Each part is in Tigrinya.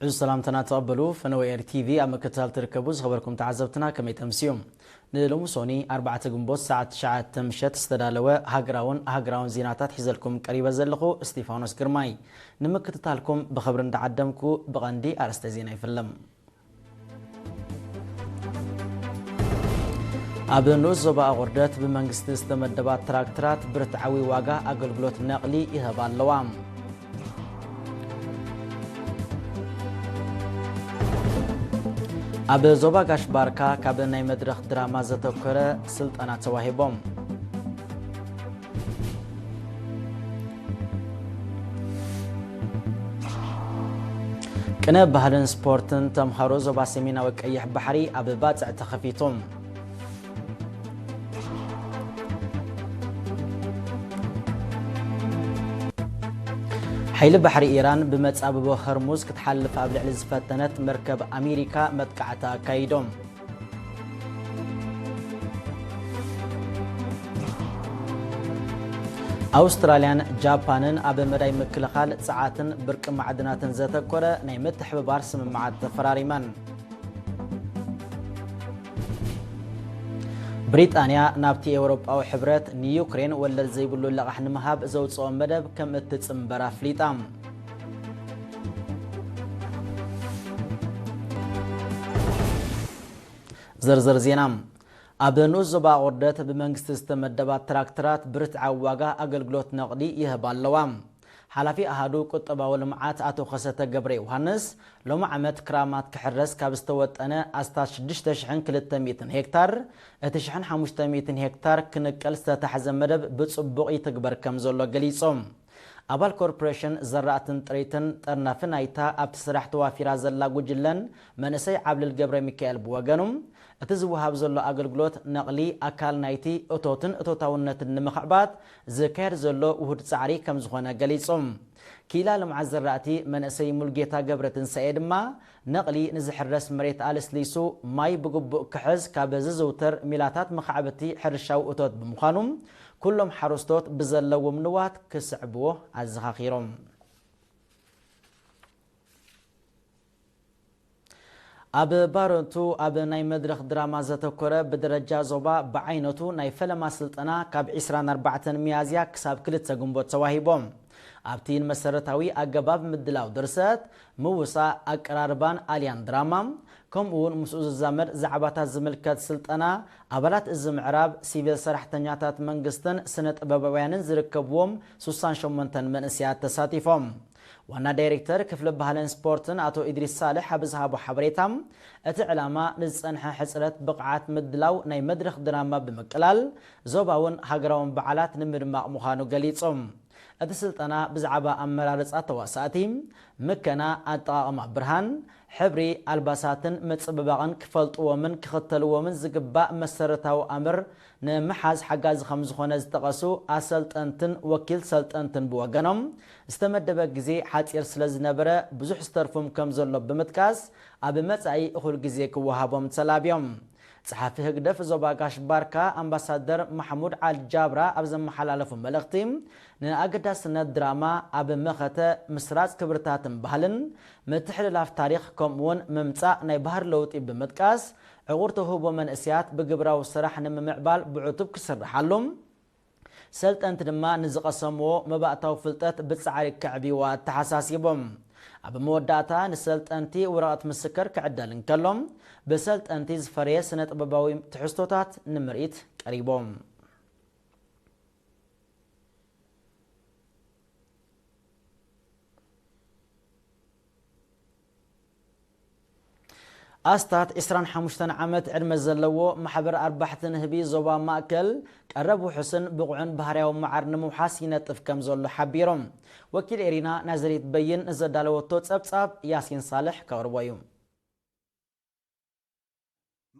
ዕዙዝ ሰላምታና ተቐበሉ። ፈነወ ኤር ቲቪ ኣብ ምክትታል ትርከቡ ዝኸበርኩም ተዓዘብትና ከመይ ተምስዩ? ንሎሚ ሶኒ ኣርባዕተ ግንቦት ሰዓት ትሽዓተ ምሸት ዝተዳለወ ሃገራውን ሃገራውን ዜናታት ሒዘልኩም ቀሪበ ዘለኹ እስጢፋኖስ ግርማይ። ንምክትታልኩም ብኽብሪ እንዳዓደምኩ ብቐንዲ ኣርእስተ ዜና ይፍልም። ኣብ ንኡስ ዞባ ኣቑርደት ብመንግስቲ ዝተመደባ ትራክተራት ብርትዓዊ ዋጋ ኣገልግሎት ነቕሊ ይህባ ኣለዋ። ኣብ ዞባ ጋሽ ባርካ ካብ ናይ መድረኽ ድራማ ዘተኮረ ስልጠና ተዋሂቦም። ቅነ ባህልን ስፖርትን ተምሃሮ ዞባ ሰሜናዊ ቀይሕ ባሕሪ ኣብ ባጽዕ ተኸፊቱ። ሓይሊ ባሕሪ ኢራን ብመጻብቦ ሆርሙዝ ክትሓልፍ ኣብ ልዕሊ ዝፈተነት መርከብ ኣሜሪካ መጥቃዕቲ ኣካይዶም። ኣውስትራልያን ጃፓንን ኣብ መዳይ ምክልኻል ጸዓትን ብርቂ ማዕድናትን ዘተኮረ ናይ ምትሕብባር ስምምዓት ተፈራሪመን። ብሪጣንያ ናብቲ ኤውሮጳዊ ሕብረት ንዩክሬን ወለድ ዘይብሉ ልቓሕ ንምሃብ ዘውጽኦ መደብ ከም እትጽንበር ኣፍሊጣ። ዝርዝር ዜና። ኣብ ንኡስ ዞባ ኣቑርደት ብመንግስቲ ዝተመደባ ትራክተራት ብርትዓዊ ዋጋ ኣገልግሎት ነቕሊ ይህባ ኣለዋ። ሓላፊ ኣሃዱ ቁጠባዊ ልምዓት ኣቶ ከሰተ ገብረ ዮሃንስ፣ ሎሚ ዓመት ክራማት ክሕረስ ካብ ዝተወጠነ ኣስታት ሽዱሽተ ሽሕን ክልተ ሚእትን ሄክታር፣ እቲ ሽሕን ሓሙሽተ ሚእትን ሄክታር ክንቀል ዝተታሕዘ መደብ ብጽቡቕ ይትግበር ከም ዘሎ ገሊጾም። ኣባል ኮርፖሬሽን ዘራእትን ጥሪትን ጠርናፊ ናይታ ኣብቲ ስራሕ ተዋፊራ ዘላ ጉጅለን መንእሰይ ዓብልል ገብረ ሚካኤል ብወገኑ፣ እቲ ዝወሃብ ዘሎ ኣገልግሎት ነቕሊ ኣካል ናይቲ እቶትን እቶታውነትን ንምኽዕባት ዝካየድ ዘሎ ውሁድ ጻዕሪ ከም ዝኾነ ገሊጹ። ክኢላ ልምዓት ዘራእቲ መንእሰይ ሙልጌታ ገብረ ትንሳኤ ድማ፣ ነቕሊ ንዝሕረስ መሬት ኣለስሊሱ ማይ ብግቡእ ክሕዝ ካብ ዝዝውተር ሚላታት መኻዕብቲ ሕርሻዊ እቶት ብምዃኑ፣ ኩሎም ሓረስቶት ብዘለዎም ንዋት ክስዕብዎ ኣዘኻኺሮም። ኣብ ባረንቱ ኣብ ናይ መድረኽ ድራማ ዘተኮረ ብደረጃ ዞባ ብዓይነቱ ናይ ፈለማ ስልጠና ካብ ዕስራን ኣርባዕተን ሚያዝያ ክሳብ ክልተ ግንቦት ተዋሂቦም። ኣብቲ ንመሰረታዊ ኣገባብ ምድላው ድርሰት፣ ምውሳእ፣ ኣቀራርባን ኣልያን ድራማ፣ ከምኡ እውን ምስኡ ዝዛመድ ዛዕባታት ዝምልከት ስልጠና፣ ኣባላት እዚ ምዕራብ ሲቪል ሰራሕተኛታት መንግስትን ስነ ጥበባውያንን ዝርከብዎም ሱሳን ሸሞንተን መንእሰያት ተሳቲፎም። ዋና ዳይሬክተር ክፍሊ ባህልን ስፖርትን ኣቶ ኢድሪስ ሳልሕ ኣብ ዝሃቦ ሓበሬታ፣ እቲ ዕላማ ንዝጸንሐ ሕጽረት ብቕዓት ምድላው ናይ መድረኽ ድራማ ብምቅላል፣ ዞባውን ሃገራውን በዓላት ንምድማቕ ምዃኑ ገሊጹ። እቲ ስልጠና ብዛዕባ ኣመራርጻ ተዋሳእቲ፣ ምከና ኣጠቓቕማ ብርሃን፣ ሕብሪ፣ ኣልባሳትን ምጽብባቕን ክፈልጥዎምን ክኽተልዎምን ዝግባእ መሰረታዊ ኣምር ንምሓዝ ሓጋዚ ከም ዝኾነ ዝጠቐሱ ኣሰልጠንትን ወኪል ሰልጠንትን ብወገኖም፣ ዝተመደበ ግዜ ሓጺር ስለ ዝነበረ ብዙሕ ዝተርፎም ከም ዘሎ ብምጥቃስ፣ ኣብ መጻኢ እኹል ግዜ ክወሃቦም ተላብዮም። ጸሓፊ ህግደፍ ዞባ ጋሽ ባርካ ኣምባሳደር ማሕሙድ ኣል ጃብራ ኣብ ዘመሓላለፉ መልእኽቲ፣ ንኣገዳስነት ድራማ ኣብ መኸተ ምስራጽ ክብርታትን ባህልን፣ ምትሕልላፍ ታሪኽ፣ ከምኡውን ምምጻእ ናይ ባህሪ ለውጢ ብምጥቃስ፣ ዕቑር ተውህቦ መንእሰያት ብግብራዊ ስራሕ ንምምዕባል ብዕቱብ ክስርሓሉ፣ ሰልጠንቲ ድማ ንዝቐሰምዎ መባእታዊ ፍልጠት ብጻዕሪ ከዕብይዎ ኣተሓሳሲቦም። ኣብ መወዳእታ ንሰልጠንቲ ወረቐት ምስክር ክዕደል እንከሎ፣ ብሰልጠንቲ ዝፈረየ ስነ ጥበባዊ ትሕዝቶታት ንምርኢት ቀሪቦም። ኣስታት ዕስራን ሓሙሽተን ዓመት ዕድመ ዘለዎ ማሕበር ኣርባሕቲ ንህቢ ዞባ ማእከል ቀረብ ውሑስን ብቑዕን ባህርያዊ መዓር ንምውሓስ ይነጥፍ ከም ዘሎ ሓቢሮም። ወኪል ኤሪና ናዝሬት በይን ንዘዳለወቶ ጸብጻብ ያሲን ሳልሕ ከቕርቦ እዩ።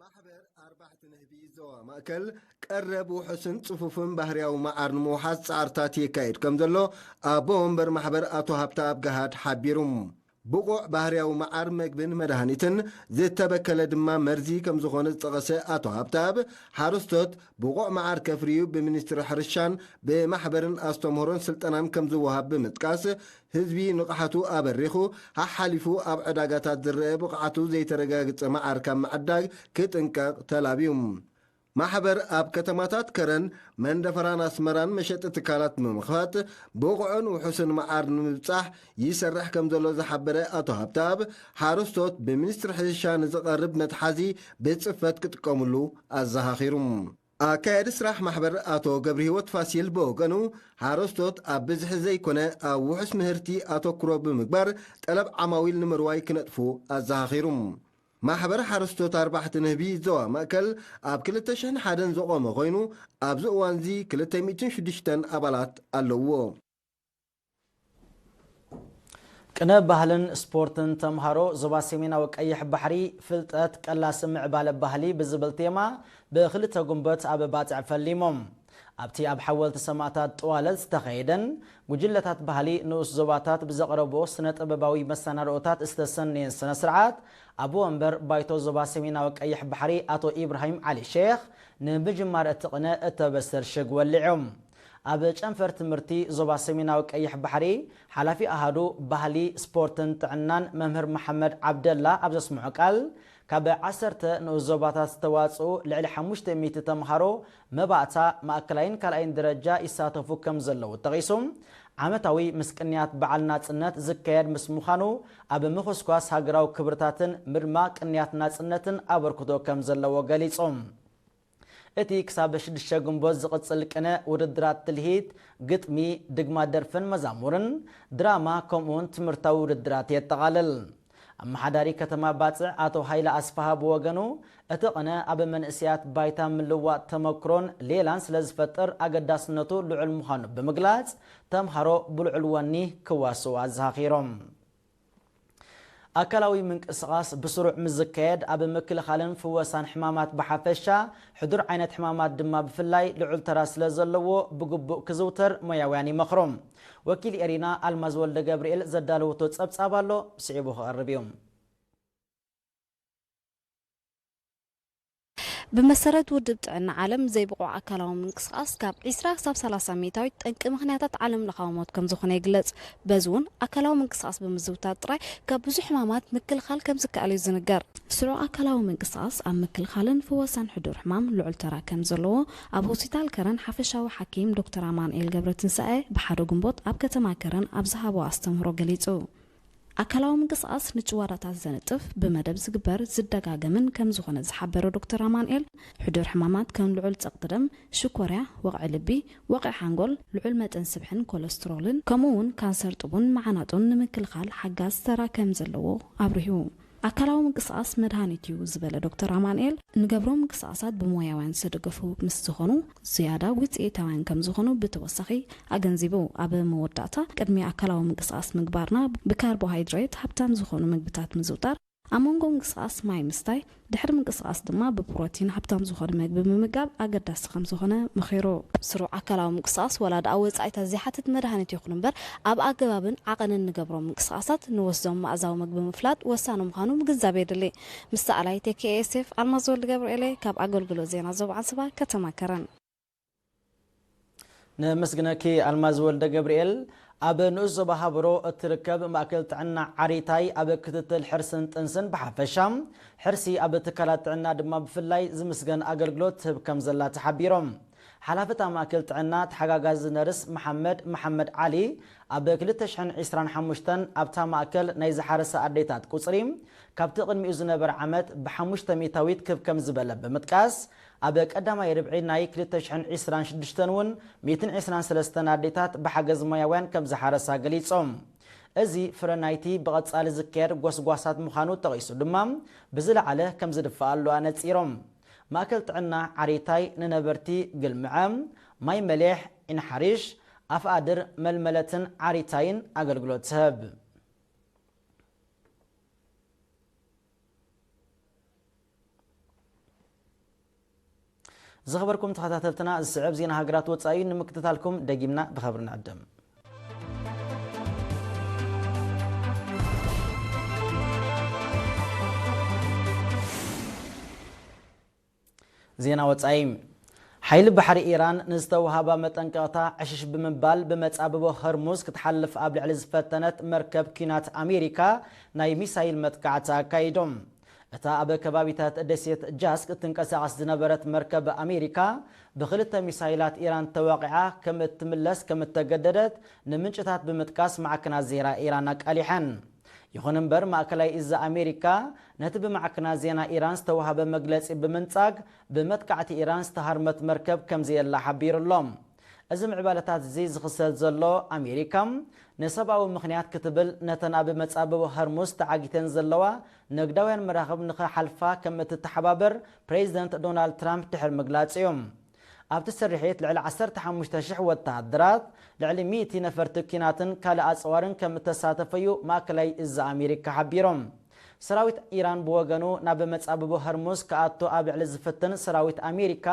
ማሕበር ኣርባሕቲ ንህቢ ዞባ ማእከል ቀረብ ውሑስን ጽፉፍን ባህርያዊ መዓር ንምውሓስ ጻዕርታት የካይድ ከም ዘሎ ኣቦ ወንበር ማሕበር ኣቶ ሃብተኣብ ገሃድ ሓቢሩ። ብቑዕ ባህርያዊ መዓር መግብን መድሃኒትን ዝተበከለ ድማ መርዚ ከም ዝኾነ ዝጠቐሰ ኣቶ ሃብተኣብ፣ ሓረስቶት ብቑዕ መዓር ከፍርዩ ብሚኒስትሪ ሕርሻን ብማሕበርን ኣስተምህሮን ስልጠናን ከም ዝወሃብ ብምጥቃስ፣ ህዝቢ ንቕሓቱ ኣበሪኹ፣ ሓሓሊፉ ኣብ ዕዳጋታት ዝረአ ብቕዓቱ ዘይተረጋግጸ መዓር ካብ ምዕዳግ ክጥንቀቕ ተላብዩ። ማሕበር ኣብ ከተማታት ከረን፣ መንደፈራን ኣስመራን መሸጢ ትካላት ብምኽፋት ብቑዕን ውሑስን መዓር ንምብጻሕ ይሰርሕ ከም ዘሎ ዝሓበረ ኣቶ ሃብተኣብ፣ ሓረስቶት ብሚኒስትሪ ሕርሻ ንዝቐርብ መትሓዚ ብጽፈት ክጥቀምሉ ኣዘኻኺሩ። ኣካያዲ ስራሕ ማሕበር ኣቶ ገብረህይወት ፋሲል ብወገኑ፣ ሓረስቶት ኣብ ብዝሒ ዘይኮነ ኣብ ውሑስ ምህርቲ ኣተኩሮ ብምግባር ጠለብ ዓማዊል ንምርዋይ ክነጥፉ ኣዘኻኺሩ። ማሕበር ሓረስቶት ኣርባሕቲ ንህቢ ዞባ ማእከል ኣብ ክልተ ሽሕን ሓደን ዘቖመ ኮይኑ፣ ኣብዚ እዋንዚ ክልተ ሚእትን ሽዱሽተን ኣባላት ኣለውዎ። ቅነ ባህልን ስፖርትን ተምሃሮ ዞባ ሰሜናዊ ቀይሕ ባሕሪ ፍልጠት ቀላሲ ምዕባለ ባህሊ ብዝብል ቴማ ብክልተ ጉንበት ኣብ ባጽዕ ፈሊሞም። ኣብቲ ኣብ ሓወልቲ ሰማእታት ጥዋለት ዝተኸየደን ጉጅለታት ባህሊ ንኡስ ዞባታት ብዘቕረብዎ ስነ ጥበባዊ መሰናድኦታት ዝተሰነየን ስነ ስርዓት፣ ኣቦ ወንበር ባይቶ ዞባ ሰሜናዊ ቀይሕ ባሕሪ ኣቶ ኢብራሂም ዓሊ ሼኽ ንምጅማር እቲ ቅነ እተበሰር ሽግ ወሊዖም። ኣብ ጨንፈር ትምህርቲ ዞባ ሰሜናዊ ቀይሕ ባሕሪ ሓላፊ ኣሃዱ ባህሊ፣ ስፖርትን ጥዕናን መምህር መሓመድ ዓብደላ ኣብ ዘስምዖ ቃል፣ ካብ ዓሰርተ ንኡስ ዞባታት ዝተዋጽኡ ልዕሊ ሓሙሽተ ሚእቲ ተምሃሮ መባእታ ማእከላይን ካልኣይን ደረጃ ይሳተፉ ከም ዘለዉ ጠቒሱ፣ ዓመታዊ ምስ ቅንያት በዓል ናጽነት ዝካየድ ምስ ምዃኑ፣ ኣብ ምኹስኳስ ሃገራዊ ክብርታትን ምድማቕ ቅንያት ናጽነትን ኣበርክቶ ከም ዘለዎ ገሊጾም። እቲ ክሳብ ሽዱሽተ ግንቦት ዝቕጽል ቅነ ውድድራት ትልሂት፣ ግጥሚ፣ ድግማ ደርፍን መዛሙርን፣ ድራማ ከምኡውን ትምህርታዊ ውድድራት የጠቓልል። ኣመሓዳሪ ከተማ ባጽዕ ኣቶ ሃይለ ኣስፍሃ ብወገኑ፣ እቲ ቅነ ኣብ መንእሰያት ባይታ ምልዋጥ ተመክሮን ሌላን ስለ ዝፈጥር ኣገዳስነቱ ልዑል ምዃኑ ብምግላጽ፣ ተምሃሮ ብልዑል ወኒ ክዋስኡ ኣዘኻኺሮም። ኣካላዊ ምንቅስቓስ ብስሩዕ ምስ ዝካየድ ኣብ ምክልኻልን ፍወሳን ሕማማት ብሓፈሻ፣ ሕዱር ዓይነት ሕማማት ድማ ብፍላይ ልዑል ተራ ስለ ዘለዎ ብግቡእ ክዝውተር ሞያውያን ይመኽሩ። ወኪል ኤሪና ኣልማዝ ወልደ ገብርኤል ዘዳለወቶ ጸብጻብ ኣሎ፣ ስዒቡ ክቐርብ እዩ። ብመሰረት ውድብ ጥዕና ዓለም፣ ዘይብቑዕ ኣካላዊ ምንቅስቓስ ካብ ዒስራ ክሳብ ሰላሳ ሚእታዊት ጠንቂ ምኽንያታት ዓለም ለኻዊ ሞት ከም ዝኾነ ይግለጽ። በዚ እውን ኣካላዊ ምንቅስቓስ ብምዝውታር ጥራይ ካብ ብዙሕ ሕማማት ምክልኻል ከም ዝከኣል እዩ ዝንገር። ስሩዕ ኣካላዊ ምንቅስቓስ ኣብ ምክልኻልን ፍወሳን ሕዱር ሕማም ልዑል ተራ ከም ዘለዎ ኣብ ሆስፒታል ከረን ሓፈሻዊ ሓኪም ዶክተር ኣማኑኤል ገብረትንሳኤ ብሓደ ግንቦት ኣብ ከተማ ከረን ኣብ ዝሃቦ ኣስተምህሮ ገሊጹ። ኣካላዊ ምንቅስቓስ ንጭዋዳታት ዘንጥፍ፣ ብመደብ ዝግበር ዝደጋገምን ከም ዝኾነ ዝሓበረ ዶክተር ኣማኑኤል፣ ሕዱር ሕማማት ከም ልዑል ጸቕጢ ደም፣ ሽኮርያ፣ ወቕዒ ልቢ፣ ወቕዒ ሓንጎል፣ ልዑል መጠን ስብሕን ኮለስትሮልን፣ ከምኡ እውን ካንሰር ጡብን መዓናጡን ንምክልኻል ሓጋዝ ተራ ከም ዘለዎ ኣብሪሁ። ኣካላዊ ምንቅስቓስ መድሃኒት እዩ ዝበለ ዶክተር ኣማኑኤል፣ ንገብሮ ምንቅስቓሳት ብሞያውያን ዝተደገፉ ምስ ዝኾኑ ዝያዳ ውፅኢታውያን ከም ዝኾኑ ብተወሳኺ ኣገንዚቡ። ኣብ መወዳእታ፣ ቅድሚ ኣካላዊ ምንቅስቓስ ምግባርና ብካርቦሃይድሬት ሃብታም ዝኾኑ ምግብታት ምዝውጣር፣ ኣብ መንጎ ምንቅስቓስ ማይ ምስታይ፣ ድሕሪ ምንቅስቓስ ድማ ብፕሮቲን ሃብታም ዝኾነ ምግቢ ምምጋብ ኣገዳሲ ከም ዝኾነ መኺሩ። ስሩዕ ኣካላዊ ምንቅስቓስ ዋላ ደኣ ወጻኢታት ዘይሓትት መድሃኒት ይኹን እምበር፣ ኣብ ኣገባብን ዓቐንን ንገብሮ ምንቅስቓሳት ንወስዶም መኣዛዊ ምግቢ ምፍላጥ ወሳኒ ምዃኑ ምግንዛብ የድሊ። ምስ ሰኣላይ ቴኬኤስኤፍ ኣልማዝ ወልደ ገብርኤለ ካብ ኣገልግሎት ዜና ዞባ ዓንሰባ ከተማ ከረን። ነመስግነኪ ኣልማዝ ወልደ ገብርኤል። ኣብ ንኡስ ዞባ ሃበሮ እትርከብ ማእከል ጥዕና ዓሪታይ ኣብ ክትትል ሕርስን ጥንስን ብሓፈሻ፣ ሕርሲ ኣብ ትካላት ጥዕና ድማ ብፍላይ ዝምስገን ኣገልግሎት ትህብ ከም ዘላ ተሓቢሮም። ሓላፊ እታ ማእከል ጥዕና ተሓጋጋዚ ነርስ መሓመድ መሓመድ ዓሊ፣ ኣብ ክልተ ሽሕን ዕስራን ሓሙሽተን ኣብታ ማእከል ናይ ዝሓረሳ ኣዴታት ቁጽሪ ካብቲ ቅድሚኡ ዝነበረ ዓመት ብሓሙሽተ ሚእታዊት ክብ ከም ዝበለ ብምጥቃስ፣ ኣብ ቀዳማይ ርብዒ ናይ ክልተ ሽሕን ዕስራን ሽዱሽተን እውን ሚእትን ዕስራን ሰለስተን ኣዴታት ብሓገዝ ሞያውያን ከም ዝሓረሳ ገሊጾም። እዚ ፍረ ናይቲ ብቐጻሊ ዝካየድ ጎስጓሳት ምዃኑ ጠቒሱ ድማ፣ ብዝለዓለ ከም ዝድፋኣሉ ኣነጺሮም። ማእከል ጥዕና ዓሪታይ ንነበርቲ ግልምዐ፣ ማይ መሊሕ፣ ኢንሓሪሽ፣ ኣፍኣድር፣ መልመለትን ዓሪታይን ኣገልግሎት ትህብ። ዝኸበርኩም ተኸታተልትና፣ ዝስዕብ ዜና ሃገራት ወጻኢ ንምክትታልኩም ደጊምና ብኸብሪ ንዕድም። ዜና ወጻኢ። ሓይሊ ባሕሪ ኢራን ንዝተዋህባ መጠንቀቕታ ዕሽሽ ብምባል ብመጻብቦ ሆርሙዝ ክትሓልፍ ኣብ ልዕሊ ዝፈተነት መርከብ ኲናት ኣሜሪካ ናይ ሚሳይል መጥቃዕቲ ኣካይዶም። እታ ኣብ ከባቢታት ደሴት ጃስክ እትንቀሳቐስ ዝነበረት መርከብ ኣሜሪካ ብኽልተ ሚሳይላት ኢራን ተወቒዓ ከም እትምለስ ከም እተገደደት ንምንጭታት ብምጥቃስ ማዕከናት ዜና ኢራን ኣቃሊሐን። ይኹን እምበር፣ ማእከላይ እዝ ኣሜሪካ ነቲ ብማዕከናት ዜና ኢራን ዝተዋህበ መግለጺ ብምንጻግ፣ ብመጥቃዕቲ ኢራን ዝተሃርመት መርከብ ከም ዘየላ ሓቢሩ ኣሎ። እዚ ምዕባለታት እዚ ዝኽሰት ዘሎ፣ ኣሜሪካ ንሰብኣዊ ምኽንያት ክትብል ነተን ኣብ መጻብቦ ሆርሙዝ ተዓጊተን ዘለዋ ንግዳውያን መራኽብ ንኽሓልፋ ከም እትተሓባበር ፕሬዚደንት ዶናልድ ትራምፕ ድሕሪ ምግላጹ እዩ። ኣብቲ ስርሒት ልዕሊ ዓሰርተ ሓሙሽተ ሽሕ ወተሃደራት፣ ልዕሊ ሚእቲ ነፈርቲ ኲናትን ካልእ ኣጽዋርን ከም እተሳተፈ እዩ ማእከላይ እዝ ኣሜሪካ ሓቢሮም። ሰራዊት ኢራን ብወገኑ፣ ናብ መጻብቦ ሆርሙዝ ክኣቱ ኣብ ልዕሊ ዝፍትን ሰራዊት ኣሜሪካ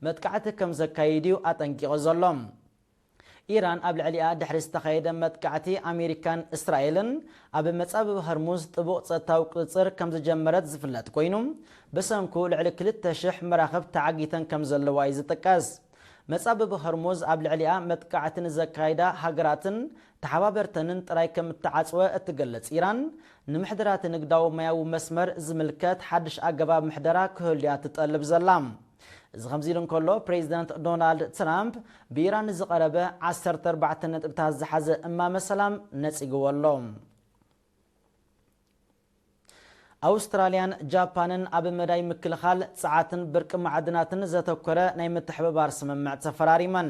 መጥቃዕቲ ከም ዘካይድ እዩ ኣጠንቂቑ ዘሎ። ኢራን ኣብ ልዕሊኣ ድሕሪ ዝተኻየደ መጥቃዕቲ ኣሜሪካን እስራኤልን ኣብ መጻብብ ሆርሙዝ ጥቡቕ ጸጥታዊ ቁጽጽር ከም ዝጀመረት ዝፍለጥ ኮይኑ፣ ብሰንኩ ልዕሊ ክልተ ሽሕ መራኽብ ተዓጊተን ከም ዘለዋ እዩ ዝጥቀስ። መጻብብ ሆርሙዝ ኣብ ልዕሊኣ መጥቃዕቲ ንዘካይዳ ሃገራትን ተሓባበርተንን ጥራይ ከም እተዓጽወ እትገልጽ ኢራን፣ ንምሕደራቲ ንግዳዊ ማያዊ መስመር ዝምልከት ሓድሽ ኣገባብ ምሕደራ ክህሉ እያ ትጠልብ ዘላ። እዚ ከምዚ ኢሉ እንከሎ፣ ፕሬዚዳንት ዶናልድ ትራምፕ ብኢራን ንዝቐረበ ዓሰርተ ኣርባዕተ ነጥብታት ዝሓዘ እማመ ሰላም ነጺግዎ ኣሎ። ኣውስትራልያን ጃፓንን ኣብ መዳይ ምክልኻል ጸዓትን ብርቂ ማዕድናትን ዘተኮረ ናይ ምትሕብባር ስምምዕ ተፈራሪመን።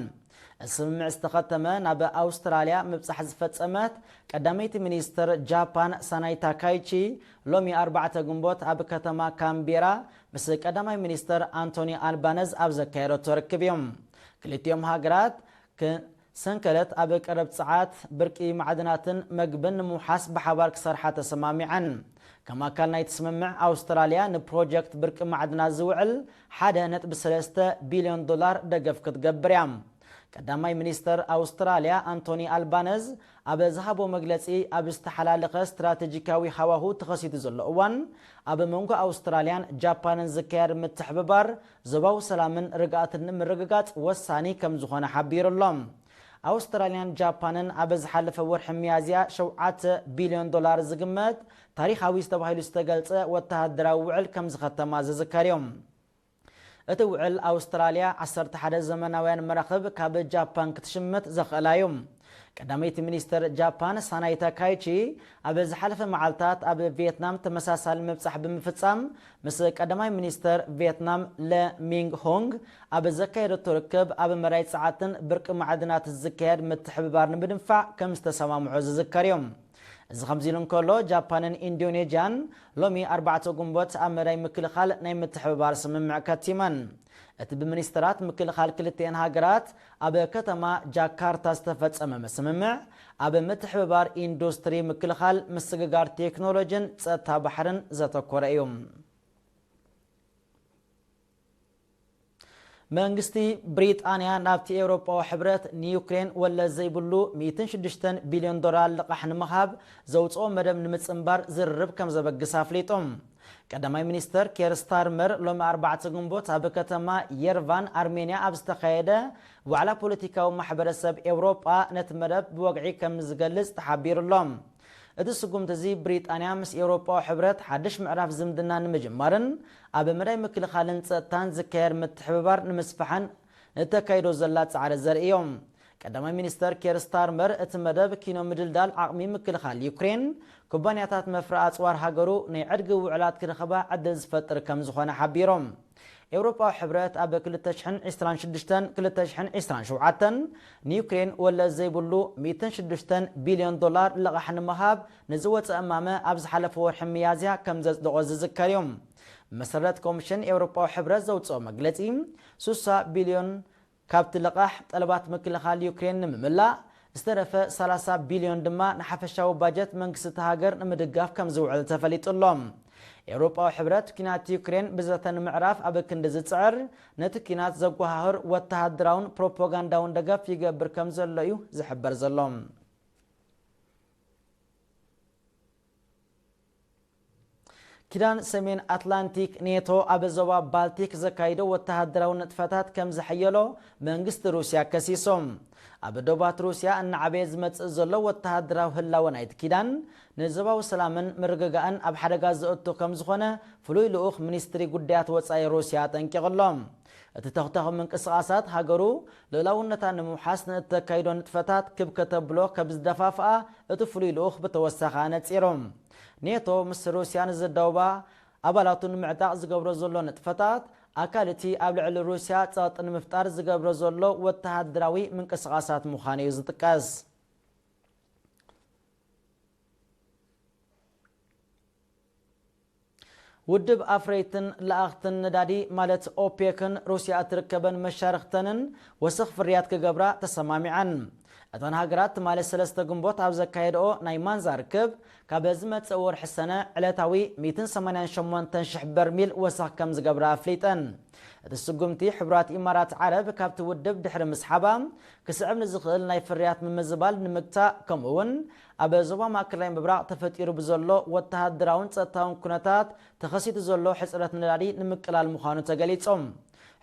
እቲ ስምምዕ ዝተኸተመ ናብ ኣውስትራልያ ምብጻሕ ዝፈጸመት ቀዳመይቲ ሚኒስትር ጃፓን ሳናይ ታካይቺ ሎሚ ኣርባዕተ ግንቦት ኣብ ከተማ ካምቤራ ምስ ቀዳማይ ሚኒስትር ኣንቶኒ ኣልባነዝ ኣብ ዘካየደቶ ርክብ እዮም። ክልቲኦም ሃገራት ክ-፣ ሰንከለት ኣብ ቀረብ ጸዓት፣ ብርቂ ማዕድናትን መግብን ንምውሓስ ብሓባር ክሰርሓ ተሰማሚዐን። ከም ኣካል ናይቲ ስምምዕ፣ ኣውስትራልያ ንፕሮጀክት ብርቂ ማዕድናት ዝውዕል ሓደ ነጥቢ ሰለስተ ቢልዮን ዶላር ደገፍ ክትገብር እያ። ቀዳማይ ሚኒስተር ኣውስትራልያ ኣንቶኒ ኣልባነዝ ኣብ ዝሃቦ መግለጺ፣ ኣብ ዝተሓላለኸ ስትራቴጂካዊ ሃዋሁ ተኸሲቱ ዘሎ እዋን፣ ኣብ መንጎ ኣውስትራልያን ጃፓንን ዝካየድ ምትሕብባር ዞባዊ ሰላምን ርግኣትን ንምርግጋጽ ወሳኒ ከም ዝኾነ ሓቢሩ ኣሎ። ኣውስትራልያን ጃፓንን ኣብ ዝሓለፈ ወርሒ ሚያዝያ ሸውዓተ ቢልዮን ዶላር ዝግመት ታሪኻዊ ተባሂሉ ዝተገልጸ ወተሃደራዊ ውዕል ከም ዝኸተማ ዝዝከር እዩ። እቲ ውዕል፣ ኣውስትራልያ ዓሰርተ ሓደ ዘመናውያን መራኽብ ካብ ጃፓን ክትሽምት ዘኽእላ እዩ። ቀዳመይቲ ሚኒስተር ጃፓን ሳናይ ታካይቺ ኣብ ዝሓለፈ መዓልታት ኣብ ቪየትናም ተመሳሳሊ ምብጻሕ ብምፍጻም፣ ምስ ቀዳማይ ሚኒስተር ቪየትናም ለ ሚንግ ሆንግ ኣብ ዘካየደቶ ርክብ፣ ኣብ መዳይ ጸዓትን ብርቂ ማዕድናትን ዝካየድ ምትሕብባር ንምድንፋዕ ከም ዝተሰማምዑ ዝዝከር እዩ። እዚ ከምዚ ኢሉ እንከሎ፣ ጃፓንን ኢንዶኔዥያን ሎሚ ኣርባዕተ ግንቦት ኣብ መዳይ ምክልኻል ናይ ምትሕብባር ስምምዕ ከቲመን። እቲ ብሚኒስተራት ምክልኻል ክልቲኤን ሃገራት ኣብ ከተማ ጃካርታ ዝተፈጸመ ስምምዕ፣ ኣብ ምትሕብባር ኢንዱስትሪ ምክልኻል፣ ምስግጋር ቴክኖሎጂን ጸጥታ ባሕርን ዘተኮረ እዩ። መንግስቲ ብሪጣንያ ናብቲ ኤውሮጳዊ ሕብረት ንዩክሬን ወለድ ዘይብሉ ሚእትን ሽዱሽተን ቢልዮን ዶላር ልቓሕ ንምሃብ ዘውጽኦ መደብ ንምጽንባር ዝርርብ ከም ዘበግስ ኣፍሊጡ። ቀዳማይ ሚኒስተር ኬር ስታርመር ሎሚ ኣርባዕተ ግንቦት ኣብ ከተማ የርቫን ኣርሜንያ ኣብ ዝተኻየደ ዋዕላ ፖለቲካዊ ማሕበረሰብ ኤውሮጳ ነቲ መደብ ብወግዒ ከም ዝገልጽ ተሓቢሩ ኣሎ። እቲ ስጉምቲ እዚ ብሪጣንያ ምስ ኤውሮጳዊ ሕብረት ሓድሽ ምዕራፍ ዝምድና ንምጅማርን ኣብ መዳይ ምክልኻልን ጸጥታን ዝካየድ ምትሕብባር ንምስፋሕን እተካይዶ ዘላ ጻዕሪ ዘርኢ እዩ። ቀዳማይ ሚኒስተር ኬር ስታርመር፣ እቲ መደብ ኪኖ ምድልዳል ዓቕሚ ምክልኻል ዩክሬን፣ ኩባንያታት መፍረ ኣጽዋር ሃገሩ ናይ ዕድጊ ውዕላት ክረኽባ ዕድል ዝፈጥር ከም ዝኾነ ሓቢሮም። ኤውሮጳዊ ሕብረት ኣብ ክልተ ሽሕን ዕስራን ሽዱሽተን ክልተ ሽሕን ዕስራን ሸውዓተን ንዩክሬን ወለድ ዘይብሉ ሚእትን ሽዱሽተን ቢልዮን ዶላር ልቓሕ ንምሃብ ንዝወጸ እማመ ኣብ ዝሓለፈ ወርሒ ሚያዝያ ከም ዘጽደቖ ዝዝከር እዩ። ብመሰረት ኮሚሽን ኤውሮጳዊ ሕብረት ዘውጽኦ መግለጺ፣ ስሳ ቢልዮን ካብቲ ልቓሕ ጠለባት ምክልኻል ዩክሬን ንምምላእ፣ ዝተረፈ ሰላሳ ቢልዮን ድማ ንሓፈሻዊ ባጀት መንግስቲ እታ ሃገር ንምድጋፍ ከም ዝውዕል ተፈሊጡ ኣሎ። ኤውሮጳዊ ሕብረት ኲናት ዩክሬን ብዘተ ንምዕራፍ ኣብ ክንዲ ዝጽዕር፣ ነቲ ኲናት ዘጓሃህር ወተሃደራውን ፕሮፓጋንዳውን ደገፍ ይገብር ከም ዘሎ እዩ ዝሕበር ዘሎ። ኪዳን ሰሜን ኣትላንቲክ ኔቶ ኣብ ዞባ ባልቲክ ዘካይዶ ወተሃደራዊ ንጥፈታት ከም ዘሐየሎ መንግስቲ ሩስያ ከሲሱ። ኣብ ዶባት ሩስያ እናዓበየ ዝመጽእ ዘሎ ወተሃደራዊ ህላወ ናይቲ ኪዳን ንዞባዊ ሰላምን ምርግጋእን ኣብ ሓደጋ ዘእቱ ከም ዝኾነ ፍሉይ ልኡኽ ሚኒስትሪ ጉዳያት ወጻኢ ሩስያ ኣጠንቂቑ ኣሎ። እቲ ተኽተኽ ምንቅስቓሳት ሃገሩ ልኡላውነታ ንምውሓስ ንእተካይዶ ንጥፈታት ክብ ከተብሎ ከም ዝደፋፍኣ እቲ ፍሉይ ልኡኽ ብተወሳኺ ኣነጺሩ። ኔቶ ምስ ሩስያ ንዘዳውባ ኣባላቱ ንምዕጣቕ ዝገብሮ ዘሎ ንጥፈታት ኣካል እቲ ኣብ ልዕሊ ሩስያ ጸቕጢ ንምፍጣር ዝገብሮ ዘሎ ወተሃደራዊ ምንቅስቓሳት ምዃኑ እዩ ዝጥቀስ። ውድብ ኣፍረይትን ለኣኽትን ነዳዲ ማለት ኦፔክን ሩስያ እትርከበን መሻርኽተንን ወሰኽ ፍርያት ክገብራ ተሰማሚዐን። እተን ሃገራት ትማሊ ሰለስተ ግንቦት ኣብ ዘካየድኦ ናይ ማንዛ ርክብ ካብ ዝመጽእ ወርሒ ሰነ ዕለታዊ ሚእትን ሰማንያን ሸሞንተን ሽሕ በርሚል ወሰኽ ከም ዝገብራ ኣፍሊጠን። እቲ ስጉምቲ ሕቡራት ኢማራት ዓረብ ካብቲ ውድብ ድሕሪ ምስሓባ ክስዕብ ንዝኽእል ናይ ፍርያት ምምዝባል ንምግታእ ከምኡ እውን ኣብ ዞባ ማእከላይ ምብራቕ ተፈጢሩ ብዘሎ ወተሃደራውን ጸጥታውን ኩነታት ተኸሲቱ ዘሎ ሕጽረት ነዳዲ ንምቅላል ምዃኑ ተገሊጹ።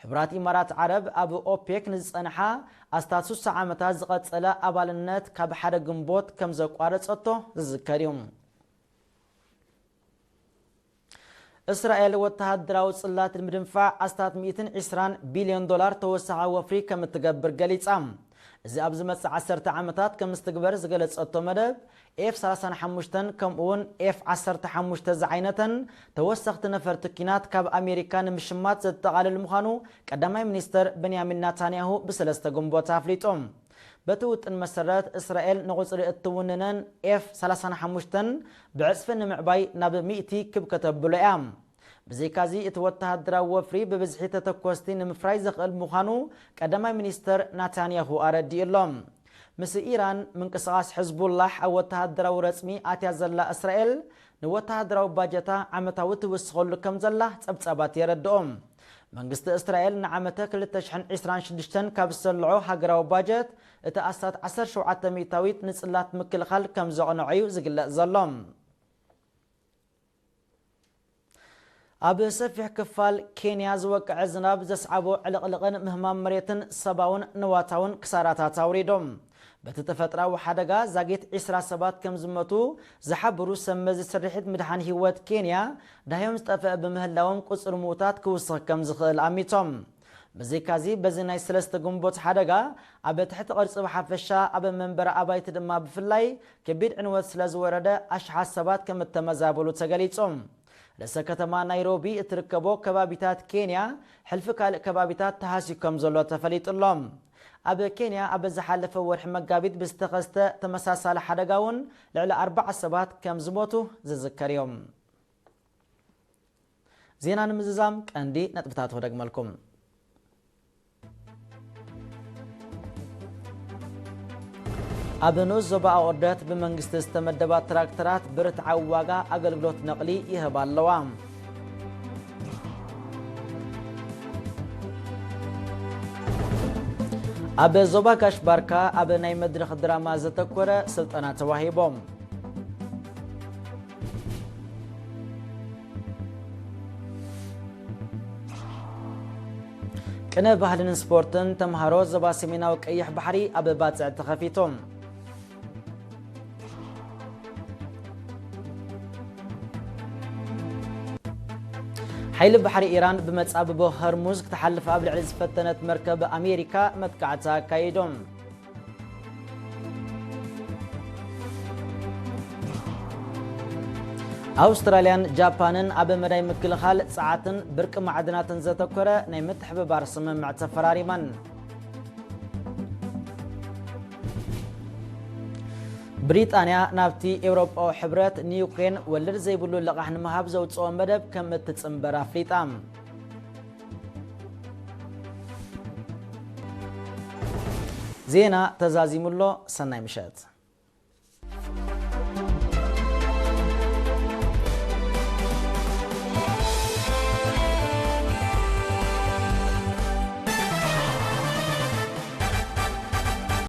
ሕቡራት ኢማራት ዓረብ ኣብ ኦፔክ ንዝጸንሓ ኣስታት ስሳ ዓመታት ዝቐጸለ ኣባልነት ካብ ሓደ ግንቦት ከም ዘቋረጸቶ ዝዝከር እዩ። እስራኤል ወተሃደራዊ ጽላት ንምድንፋዕ ኣስታት ሚእትን ዕስራን ቢልዮን ዶላር ተወሳኺ ወፍሪ ከም እትገብር ገሊጻ። እዚ ኣብ ዝመጽእ ዓሰርተ ዓመታት ከም ዝትግበር ዝገለጸቶ መደብ፣ ኤፍ ሰላሳን ሓሙሽተን ከምኡውን ኤፍ ዓሰርተ ሓሙሽተ ዝዓይነተን ተወሰኽቲ ነፈርቲ ኲናት ካብ ኣሜሪካ ንምሽማት ዘጠቓልል ምዃኑ ቀዳማይ ሚኒስተር በንያሚን ናታንያሁ ብሰለስተ ግንቦት ኣፍሊጡ። በቲ ውጥን መሰረት፣ እስራኤል ንቑጽሪ እትውንነን ኤፍ ሰላሳን ሓሙሽተን ብዕጽፊ ንምዕባይ ናብ ሚእቲ ክብ ከተብሎ እያ። ብዘይካዚ፣ እቲ ወተሃደራዊ ወፍሪ ብብዝሒ ተተኮስቲ ንምፍራይ ዘኽእል ምዃኑ ቀዳማይ ሚኒስተር ናታንያሁ ኣረዲኡ ኣሎ። ምስ ኢራን ምንቅስቓስ ሕዝቡላሕ ኣብ ወተሃደራዊ ረጽሚ ኣትያ ዘላ እስራኤል፣ ንወተሃደራዊ ባጀታ ዓመታዊ ትውስኸሉ ከም ዘላ ጸብጻባት የረድኦ። መንግስቲ እስራኤል ንዓመተ ክልተ ሽሕን ዕስራን ሽዱሽተን ካብ ዝሰልዖ ሃገራዊ ባጀት፣ እቲ ኣስታት ዓሰርተ ሸውዓተ ሚእታዊት ንጽላት ምክልኻል ከም ዘቕንዖ እዩ ዝግለጽ ዘሎ። ኣብ ሰፊሕ ክፋል ኬንያ ዝወቅዐ ዝናብ ዘስዓቦ ዕልቕልቕን ምህማም መሬትን ሰባውን ንዋታውን ክሳራታት ኣውሪዶም። በቲ ተፈጥራዊ ሓደጋ ዛጊት ዕስራ ሰባት ከም ዝመቱ ዝሓብሩ ሰብ መዚ ስርሒት ምድሓን ህይወት ኬንያ፣ ዳህዮም ዝጠፍአ ብምህላዎም ቁጽሪ ምዉታት ክውስኽ ከም ዝኽእል ኣሚቶም። ብዘይካዚ፣ በዚ ናይ ሰለስተ ግንቦት ሓደጋ ኣብ ትሕቲ ቅርጺ ብሓፈሻ፣ ኣብ መንበሪ ኣባይቲ ድማ ብፍላይ ከቢድ ዕንወት ስለ ዝወረደ፣ ኣሽሓት ሰባት ከም እተመዛበሉ ተገሊጹ። ርእሰ ከተማ ናይሮቢ እትርከቦ ከባቢታት ኬንያ፣ ሕልፊ ካልእ ከባቢታት ተሃስዩ ከም ዘሎ ተፈሊጡ ኣሎ። ኣብ ኬንያ ኣብ ዝሓለፈ ወርሒ መጋቢት ብዝተኸስተ ተመሳሳሊ ሓደጋ እውን ልዕሊ ኣርባዓ ሰባት ከም ዝሞቱ ዝዝከር እዩ። ዜና ንምዝዛም ቀንዲ ነጥብታት ክደግመልኩም። ኣብ ንኡስ ዞባ ኣቑርደት ብመንግስቲ ዝተመደባ ትራክተራት ብርትዓዊ ዋጋ ኣገልግሎት ነቕሊ ይህባ ኣለዋ። ኣብ ዞባ ጋሽ ባርካ ኣብ ናይ መድረኽ ድራማ ዘተኮረ ስልጠና ተዋሂቦም። ቅነ ባህልን ስፖርትን ተምሃሮ ዞባ ሰሜናዊ ቀይሕ ባሕሪ ኣብ ባጽዕ ተኸፊቱ። ሓይሊ ባሕሪ ኢራን ብመጻብቦ ሆርሙዝ ክትሓልፍ ኣብ ልዕሊ ዝፈተነት መርከብ ኣሜሪካ መጥቃዕቲ ኣካይዶም። ኣውስትራልያን ጃፓንን ኣብ መዳይ ምክልኻል ጸዓትን ብርቂ ማዕድናትን ዘተኮረ ናይ ምትሕብባር ስምምዕ ተፈራሪመን። ብሪጣንያ ናብቲ ኤውሮጳዊ ሕብረት ንዩክሬን ወለድ ዘይብሉ ልቓሕ ንምሃብ ዘውጽኦ መደብ ከም እትጽንበር ኣፍሊጣ። ዜና ተዛዚሙ ኣሎ። ሰናይ ምሸት።